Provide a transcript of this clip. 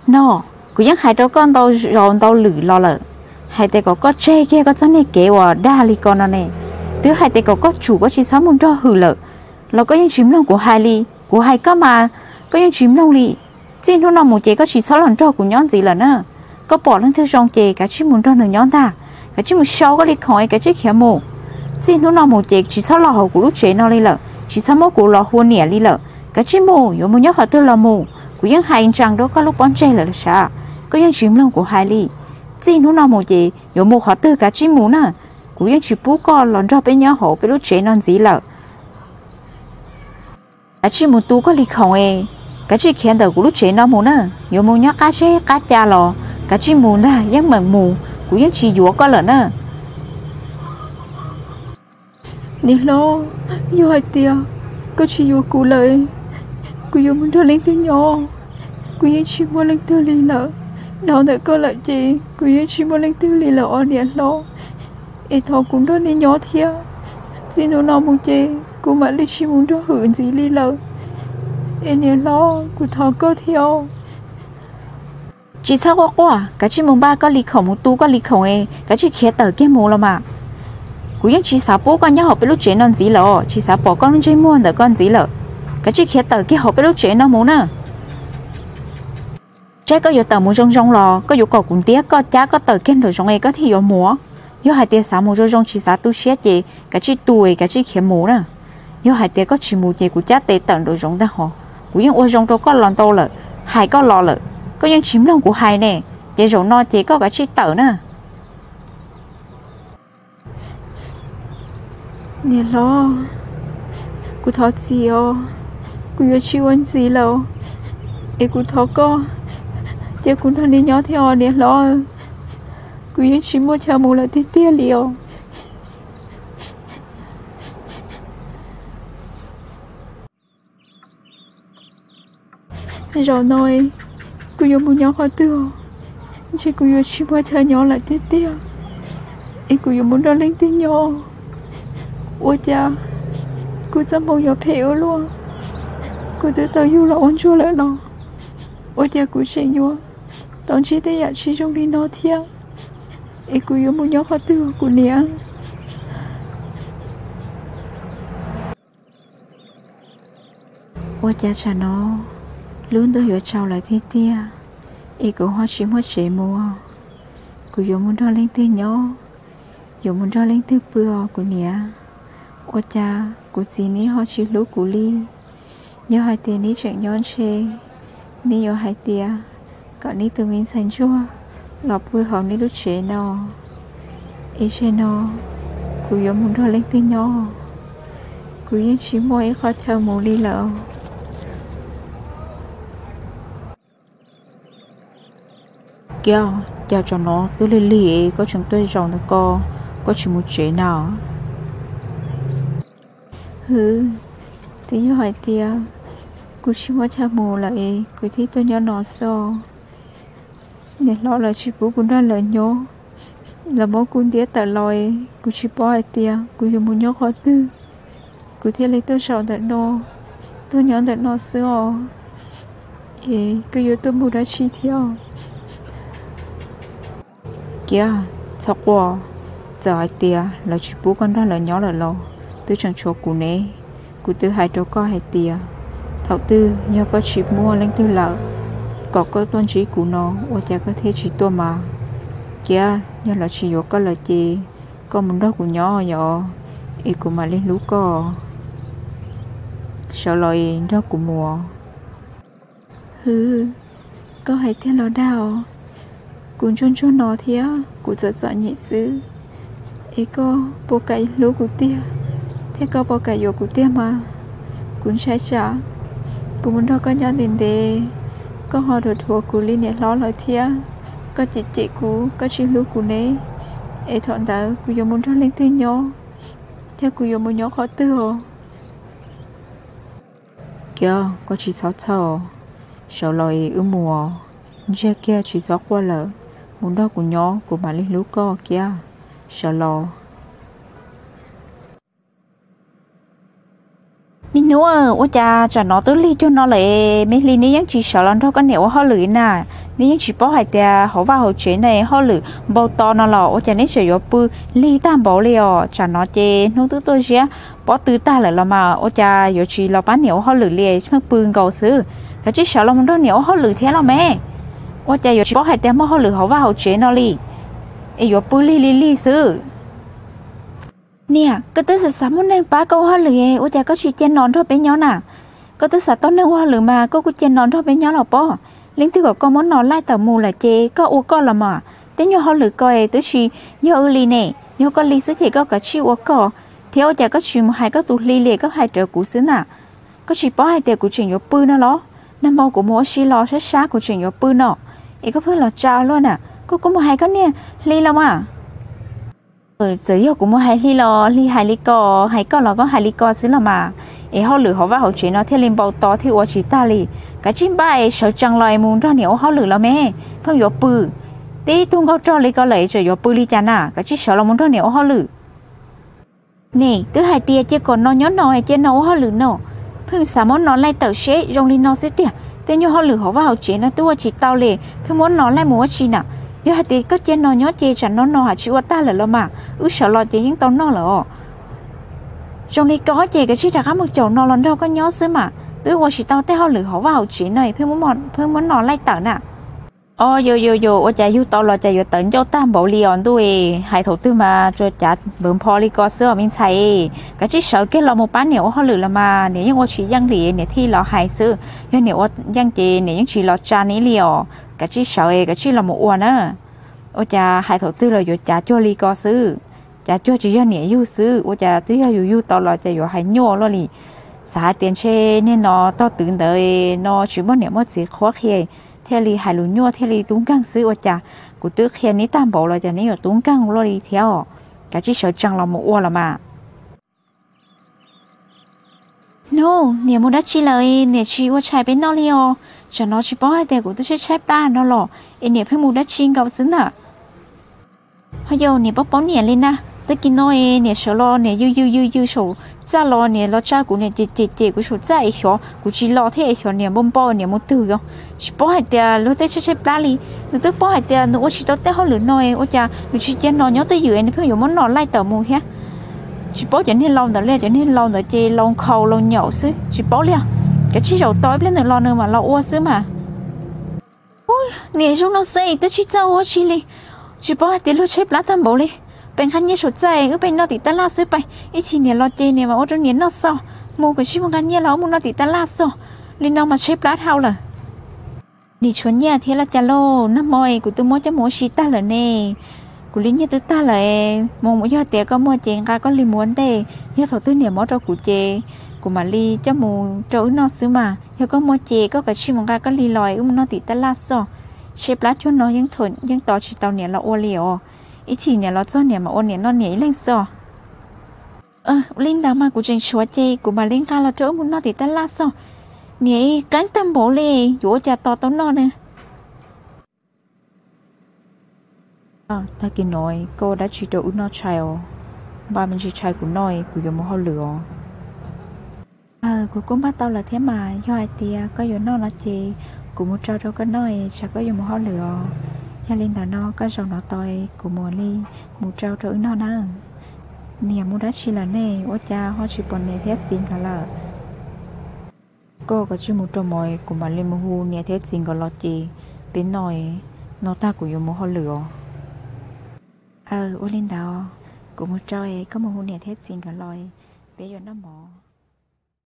No, kuv yeej hais rau koj ntau zaus ntau lwm los lawm, hais tias kom koj tseg kiag koj txoj niag kev uas dag li ko no ne. Twb hais tias kom koj tsum koj tsis txhob mus nrog Hwm lawm, los koj yeej tsis mloog kuv hais li. Kuv hais koj mas koj yeej tsis mloog li. Txij hnub no mus ces koj tsis txhob los nrog kuv nyob ntxiv lawm na. Koj pom leej twg zoo ces kav tsij mus nrog nws nyob ntag, kav tsij mus sau koj li khoom es kav tsij khiav mus. Txij hnub no mus ces tsis txhob los hauv kuv lub tsev no li lawm, tsis txhob muab kuv los hu niam li lawm. Kav tsij mus, yuav mus nyob qhov twg los mus, kuv yeej hais ntsees rau koj lub pob ntseg lawm sav, koj yeej tsis mloog kuv hais li. Txij hnub no mus ces yuav mus qhov twg kav tsij mus na, kuv yeej tsis pub koj los nrog peb nyob hauv peb lub tsev no ntxiv lawm. Kav tsij mus tu koj li khoom es kav tsij khiav ntawm kuv lub tsev no mus na. Yuav mus nyob qab teb qab ca los kav tsij mus ntag, yeej meem mus, kuv yeej tsis yuav koj lawm na. Niam hlob, yog hais tias koj tsis yuav kuv lawm, kuv yuav mus nrog leej twg nyob? Kuv yeej tsis muaj leej twg li lawm. Dhau ntawm koj lawm ces kuv yeej tsis muaj leej twg li lawm os niam hlob. Es thov kuv nrog nej nyob thiab. Txij hnub no mus ces kuv mam li tsis mus nrog Hwm ntxiv li lawm. Es niam hlob, kuv thov koj thiab. Tsis txhob quaj quaj, kav tsij mus npaj koj li khoom, mus tu koj li khoom es kav tsij khiav tawm kiag mus los mas. Kuv yeej tsis xav pub koj nyob hauv peb lub tsev no ntxiv lawm, tsis xav pom koj lub ntsej muag ntawm koj ntxiv lawm. Kav tsij khiav tawm kiag hauv peb lub tsev no mus na. Saib koj yuav tawm mus zoo zoo los koj yuav kom kuv ntiab koj cab koj tawm kiag nraum zoov es koj thiaj yuav mus. Yog hais tias xav mus zoo zoo tsis xav tu siab ces kav tsij tu es kav tsij khiav mus na. Yog hais tias koj tsis mus ces kuv cab tes tawm nraum zoov ntag hos. Kuv yeej ua zoo rau koj los ntau lawm, hais koj los lawm, koj yeej tsis mloog kuv hais ne. Ces zaum no ces koj kav tsij tawm na. Niam hlob, kuv thov txim os, kuv yuav tsis ua ntxiv lawm, es kuv thov koj cia kuv nrog nej nyob thiab os niam hlob. Kuv yeej tsis muaj chaw mus lawm tiag tiag li os. Zaum no kuv yuav mus nyob qhov twg os? Ntshe kuv yuav tsis muaj chaw nyob lawm tiag tiag, es kuv yuav mus nrog leej twg nyob? Ua cas kuv txoj hmoo yuav phem ua luaj? Kuv twb tau yug los ua ntsuag lawm los ua cas kuv tseem yuav tau ntsib tej yam tsis zoo li no thiab? Es kuv yuav mus nyob qhov twg kuv niam? Ua cas tsam no lub ntuj yuav tsaus lawm tiag tiag, es kuv ho tsis muaj tsev mus? Kuv yuav mus nrog leej twg nyob? Yuav mus nrog leej twg pw os kuv niam? Ua cas kuv txiv neb ho tsis hlub kuv li? Yog hais tias neb tseem nyob ntshe neb yuav hais tias kom neb tus me ntxhais ntsuag los pw hauv neb lub tsev no. Es tsam no kuv yuav mus nrog leej twg nyob? Kuv yeej tsis muaj ib qho chaw mus li lawm. Kiab, cas tsam no twb lig lig es koj tseem tuaj zaum ntawm ko, koj tsis mus tsev na? Hwv, twb yog hais tias kuv tsis muaj chaw mus lawm es kuv thiaj tuaj nyob no xwb os. Niam hlob lawv tsis pub kuv nrog lawv nyob, lawv muab kuv ntiab tawm los es kuv tsis paub hais tias kuv yuav mus nyob qhov twg, kuv thiaj li tuaj zaum ntawm no, tuaj nyob ntawm no xwb os. Es koj yuav tuaj mus dab tsi thiab? Kiab, txhob quaj, txawm hais tias lawv tsis pub koj nrog lawv nyob lawm los twb tseem tshuav kuv ne. Kuv twb hais rau koj hais tias thaum twg yog koj tsis muaj leej twg lawm, kom koj tuaj ntsib kuv no, ua cas koj thiaj tsis tuaj mas? Kiab, yog lawv tsis yuav koj lawm ces koj mus nrog kuv nyob yom, es kuv mam li hlub koj. Sawv los es nrog kuv mus. Hwv, koj hais tiag los dag os. Kuv ntsuag ntsuag no thiab kuv txom txom nyem xwb, es koj puas kam hlub kuv tiag, thiab koj puas kam yuav kuv tiag mas? Kuv ntshai tsam kuv mus nrog koj nyob ntev ntev, koj ho dhuav dhuav kuv li niam hlob lawv thiab, koj cem cem kuv, koj tsis hlub kuv ne. Es thaum ntawd kuv yuav mus nrog leej twg nyob, thiab kuv yuav mus nyob qhov twg os? Kiab, koj tsis txhob txhawj, sawv los es wb mus. Ntsiag kiag tsis txhob quaj lawm, mus nrog kuv nyob kuv mam li hlub koj Kiab, sawv los. Me hnub, ua cas tsam no twb lig cuag no lawm, me hli neb yeej tsis sawv los nrog koj niam ua hauj lwm na? Neb yeej tsis paub hais tias hauv vaj hauv tsev no hauj lwm npau taws no los ua cas neb tseem yuav pw lig tag npaum li os? Tsam no ces hnub twb tuaj ziab pob tw tag lawm los mas ua cas yuav tsis los pab niam ua hauj lwm li, pheej pw nkaus xwb. Kav tsij sawv los mus nrog niam ua hauj lwm thiab los me. Ua cas yuav tsis paub hais tias muaj hauj lwm hauv vaj hauv tsev no li, es yuav pw lig lig lig xwb. Niam, koj twb xav xav muaj neeg pab koj ua hauj lwm, ua cas koj tsis cia no nrog peb nyob na? Koj twb xav tau neeg ua hauj lwm mas koj kuj cia no nrog peb nyob los pob. Leej twg kom koj muab no laij tawm mus lawm ces koj ua koj los mas. Tej nyuag hauj lwm ko twb tsis yog wb li ne, yog koj li xwb ces koj kav tsij ua koj. Thiab ua cas koj tsis mus hais koj tus hli li, koj hais rawv kuv xwb na? Koj tsis paub hais tias kuv tseem yuav pw no los? Nag hmo kuv mus ua si los sab sab kuv tseem yuav pw no, es koj pheej los tsa luaj na. Koj kuj mus hais koj niag hli los mas. Txawm yog kuv mus hais hli los hli hais li ko, hais koj los koj hais li ko xwb los mas, es hauj lwm hauv vaj hauv tsev no thiaj li npau taws thiaj ua tsis tag li. Kav tsij npaj es sawv tsees los es mus nrog niam ua hauj lwm los me, pheej yuav pw. Tib tug nkauj rog li ko lawm es tseem yuav pw li cas na? Kav tsij sawv los mus nrog niam ua hauj lwm. Ne twb hais tias cia kom no nyob no, cia no ua hauj lwm no, pheej xav muab no laij tawm seb zoo li no xwb tiag. Tej nyuag hauj lwm hauv vaj hauv tsev no twb ua tsis tau li, pheej muab no laij mus ua tsi na? Yog hais tias koj cia no nyob ces tsam no no ha tsis ua tag lawm los mas, wb sawv los ces yeej tau noj lawm os. Zoo li ko ces kav tsij rov qab mus caum no los nrog koj nyob xwb mas, twb ua tsis tau tej hauj lwm hauv vaj hauv tsev no pheej muab no laij tawm na. Os, yus yus yus, ua cas yug tau los cas yuav tawv ncauj tag npaum li os ntuj. Hais thaum twg mas tsuas cav npawv npho li ko xwb os me ntxhais. Kav tsij sawv kiag los mus pab niam ua hauj lwm los mas, niam yeej ua tsis yeej li niam thiaj los hais xwb. Yog niam ua yeej ces niam yeej tsis los tsa neb li os. Kav tsij sawv, kav tsij los mus ua na. Ua cas hais thaum twg los yuav cav cuag li ko xwb? Cav cuag tsis yog niam yug xwb, ua cas twb yog yus yug tau los cas yuav hais nyuaj luaj li. Xav hais tias ntshe niag no tog twv ntawd no tsis muaj niam muaj txiv qhuab qhia, thiaj li hais lus nyuaj thiaj li tub nkeeg xwb. Ua cas kuv twb qhia neb tag npaum los cas neb yuav tub nkeeg luaj li thiab os? Kav tsij sawv tsees los mus ua los mas. Nub, niam mus dab tsi lawm? Niam tsis ua tshais peb noj li os. Tsam no tsis paub hais tias kuv twb tshaib tshaib plab no los es niam pheej mus dab tsi nkaus xwb na. Ho yog niam paub paub niam li na. Tag kis no niam sawv los niam yws yws yws yws saum txaj los niam los tsa kuv, niam cem cem cem kuv saum txaj es xyov kuv tsis los thiab es xyov niam npau npau niam mus twg os. Tsis paub hais tias luag tej tshaib tshaib plab li. Nws twb paub hais tias nws ua tsis tau tej hauj lwm no, ua cas nws tsis cia no nyob twj ywm, nws pheej yuav muab no laij tawm mus thiab. Tsis paub cov niag laus ntawd li, cov niag laus ntawd ces laus nkhaus laus nyaum xwb tsis paub li. Kav tsij zaum tos ib pliag nws los nws mam los ua xwb mas. Niam zoo no xwb twb tsis txawj ua tsi li. Tsis paub hais tias luag tshaib plab tag npaum li. Peb nqa nyiaj saum txaj wb peb noj tim tab laj xwb pais, ib chim niam los ces niam mam ua rau niam noj xwb. Mus kom tsis mus nqa nyiaj los wb mus noj tim tab laj xwb. Li no mas tshaib plab dhau lawm. Nim tshuav nyiaj thiab los cas lauj? Nag hmo kuv twb muab coj mus ua si tag lawm ne. Kuv li nyiaj twb tag lawm. Mus, yog tias koj muaj ces nqa koj li mus ua ntej, yog thaum twg niam muab rau kuv ces kuv mam li coj mus rau wb noj xwb mas. Yog koj muaj ces koj kav tsij mus nqa koj li los wb mus noj tim tab laj xwb. Tshaib plab cuag no yeej tos tsis tau niam los ua li os. Ib chim niam los txog niam mam ua niam noj niam ib leeg xwb. Ua li ntawd mas kuv tseem tshuav ces kuv mam li nqa los rau wb mus noj tim tab laj xwb. Niam ib qeeb tag npaum li, yuav ua cas tos tau noj ne? Tag kis no koj ua dab tsi rau wb noj tshais os? Npaj me ntsis tshais kuv noj, kuv yuav mus hauj lwm os. Kuv kuj npaj tau lawm thiab mas, yog hais tias koj yuav noj no ces kuv mus rau rau koj noj, tsam koj yuav mus hauj lwm os. Yog li ntawd no koj zaum no tos kuv mam li mus rau rau wb noj na. Niam mus dab tsi lawm ne? Ua cas ho tsis pom niam thiab txiv nkawd lawm? Koj kav tsij mus rau mov, kuv mam li mus hu niam thiab txiv nkawd los ces peb noj, noj tag kuv yuav mus hauj lwm os. Aw, ua li ntawd, kuv mus rau, koj mus hu niam thiab txiv nkawd los, peb yuav noj mov.